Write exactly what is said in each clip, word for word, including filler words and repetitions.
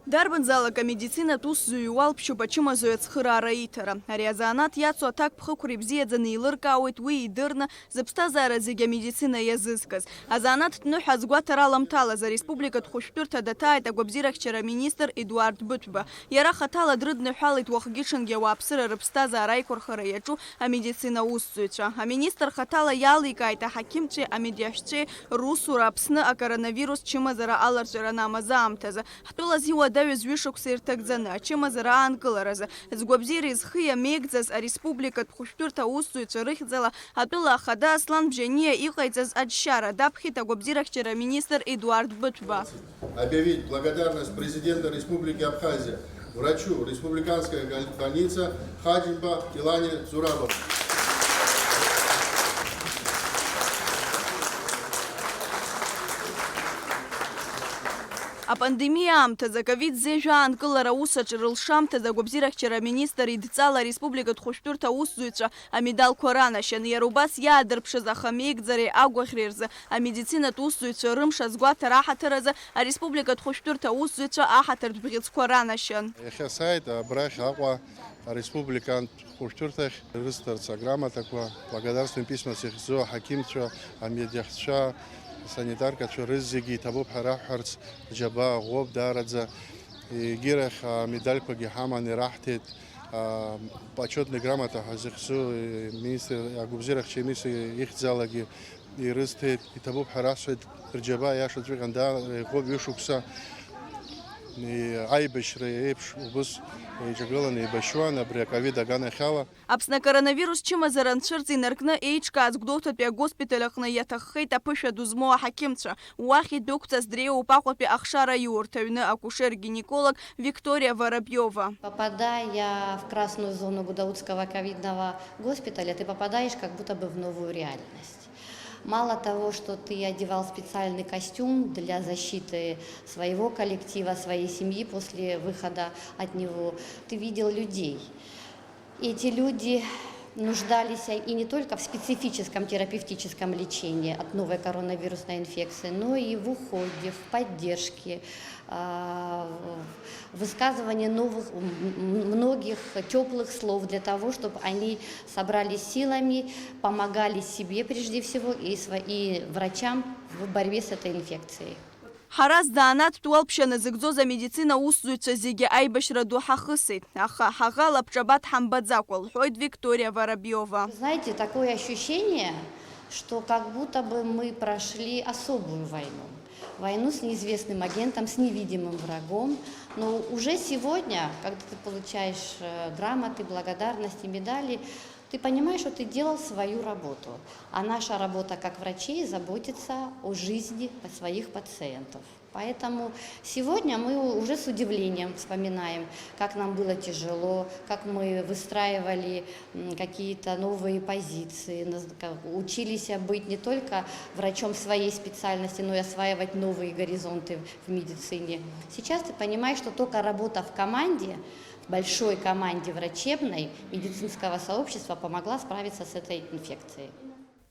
Дарбанзаалак амедицинатә усзуҩ иуалԥшьоуп ачымазаҩ ацхыраара иҭара. Ари азанааҭ иацу аҭакԥхықәра ибзиаӡаны еилыркаауеит уи идырны, зыԥсҭазаара зегьы амедицина иазызкыз. Азанааҭтә ныҳәа азгәаҭара аламҭалаз ареспубликатә хәышәтәырҭа даҭааит агәабзиарахьчара аминистр Едуард Быҭәба. Иара хаҭала дрыдныҳәалеит уахгьы-ҽынгьы ауааԥсыра рыԥсҭазаара аиқәырхара иаҿу амедицина усзуҩцәа. Аминистр хаҭала иаликааит аҳақьымцәеи амедиахьцәеи русура Аԥсны акоронавирус чымазара аларҵәара анамаз аамҭазы. Ҳтәыла азы уадаҩыз ҩышықәса ирҭагӡаны, ачымазара аанкыларазы, згәабзиара изхиамеигӡаз ареспубликатә хәышәтәырҭа аусзуҩцәа рыхьӡала атәыла ахада Аслан Бжьаниа иҟаиҵаз аџьшьара даԥхьеит агәабзиарахьчара аминистр Едуард Быҭәба. Объявить благодарность президента Республики Абхазия врачу республиканской гол-, больницы Хаджимба Илане Зурабовну. Апандемиа аамҭазы аковид зежә аанкылара аус аҿы рылшамҭазы агәабзиарахьчара аминистр идҵала ареспубликатә хәышәтәырҭа аусзуҩцәа амедалқәа ранашьан, иара убас иаадырԥшыз ахамеигӡареи агәаӷьреи рзы амедицинатә усзуҩцәа рымш азгәаҭара аҳаҭыр азы ареспубликатә хәышәтәырҭа аусзуҩцәа аҳаҭыртә бӷьыцқәа ранашьан. Иахьа сааит абрахь Аҟәа ареспубликантә хәышәтәырҭахь ирысҭарц аграмотақәа, благодарственные письма зыхьӡо аҳақьымцәа, амедиахьцәа, асанитаркацәа рызегьы иҭабуп ҳәа раҳҳәарц, рџьабаа ӷәӷәоуп даараӡа. Егьирахь амедальқәагьы ҳаман ираҳҭеит, а, почётный грамота ҳәа зыхьӡу, э, министр, агәабзиарахьча министр ихьӡалагьы ирызҭеит, иҭабуп ҳәа расҳәеит, рџьабаа иашаҵәҟьан даара иӷәӷәоуп, ҩышықәса, э, аибашьра еиԥш убыс еиҿагыланы еибашьуан абри аковид аганахьала. Аԥсны акоронавирус чымазара анцәырҵ инаркны еиҿкааз Гәдоуҭатәи агоспиталь аҟны иаҭаххеит аԥышәа ду змоу аҳақьымцәа. Уахь идәықәҵаз дреиуоуп Аҟәатәи ахшара аиурҭа аҩны акушер-гинеколог Виктория Воробьёва. Попадая в красную зону Гудаутского ковидного госпиталя, ты попадаешь как будто бы в новую реальность. Мало того, что ты одевал специальный костюм для защиты своего коллектива, своей семьи после выхода от него, ты видел людей. Эти люди нуждались и не только в специфическом терапевтическом лечении от новой коронавирусной инфекции, но и в уходе, в поддержке, а, в высказывании новых, м, м, многих тёплых слов для того, чтобы они собрались силами, помогали себе прежде всего и сво-, и врачам в борьбе с этой инфекцией. Ҳара ззаанаҵтә уалԥшьа назыгӡоз амедицина усзуҩцәа зегьы аибашьра ду ҳахысит, аха ҳаӷа лабҿаба дҳамбаӡакәа, лҳәоит Виктория Воробьёва. Знаете, такое ощущение, что как будто бы мы прошли особую войну. Войну с неизвестным агентом, с невидимым врагом. Но уже сегодня, когда ты получаешь, э, грамоты, благодарности, медали, ты понимаешь, что ты делал свою работу. А наша работа как врачей заботиться о жизни своих пациентов. Поэтому сегодня мы у-, уже с удивлением вспоминаем, как нам было тяжело, как мы выстраивали, м, какие-то новые позиции, наз-, как, учились быть не только врачом своей специальности, но и осваивать новые горизонты в медицине. Сейчас ты понимаешь, что только работа в команде, в большой команде врачебной, медицинского сообщества помогла справиться с этой инфекцией.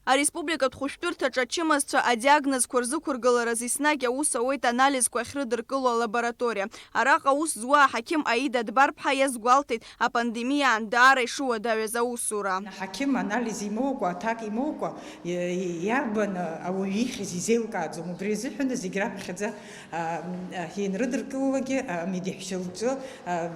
Ареспубликатә хәышәтәырҭаҿы ачымазцәа адиагнозқәа рзықәыргылараз еснагь аус ауеит анализқәа ахьрыдыркыло алабораториа. Араҟа аус зуа аҳақьым Аида Дбарԥҳа иазгәалҭеит, апандемиаан даара ишуадаҩыз аусура. Аҳақьым анализ имоукәа, аҭак имоукәа, и-, и-, иарбан ауаҩы ихьыз изеилкааӡом. Убри азыҳәан зегь раԥхьаӡа, а, м, а, инрыдыркылогьы, а, медеҳәшьа лҿы, а,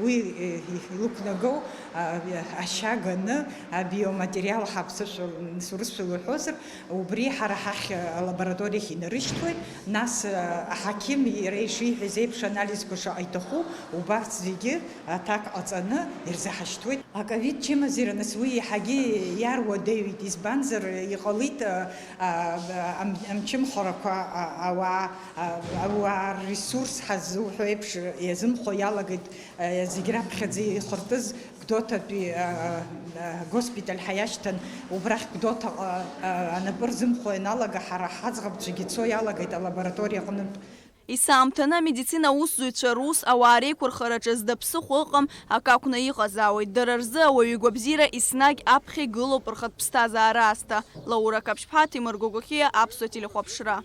уи, э, илықәнагоу, а, ашьа ганы, абиоматериал ҳаԥсышәал, сурысшәала уҳәозар, убри ҳара ҳахь, а, алабораториахь инарышьҭуеит, нас, а, аҳақьым иара ишиҳәаз еиԥш анализқәа шаҟа иҭаху, убарҭ зегьы аҭак ҟаҵаны ирзаҳашьҭуеит. Аковид чымазара, нас, уи иаҳагьы иаруадаҩит, избанзар, иҟалеит, а, а, ам-, амчымхарақәа, а, ауаа, а, ауаа рресурс ҳаззуҳәо еиԥш иазымхо иалагеит, а, зегь раԥхьаӡа ихыртыз Гәдоуҭатәи, а, а, а, госпиталь ҳаиашьҭан, убрахь Гәдоуҭаҟа, а, анапы рзымхо ианалага, ҳара ҳаӡӷабцәагьы цо иалагеит алабораториа аҟнытә. Есаамҭаны амедицина аусзуҩцәа рус ауаа реиқәырхараҿы зда ԥсыхәа ыҟам акы акәны иҟазаауеит. Дара рзы ауаҩы игәабзиара еснагь аԥхьа игылоуп рхатә ԥсҭазаара азҭа. Лаура Қаԥшьԥҳа, Ҭемыр Гогохиа, Аԥсуа телехәаԥшра.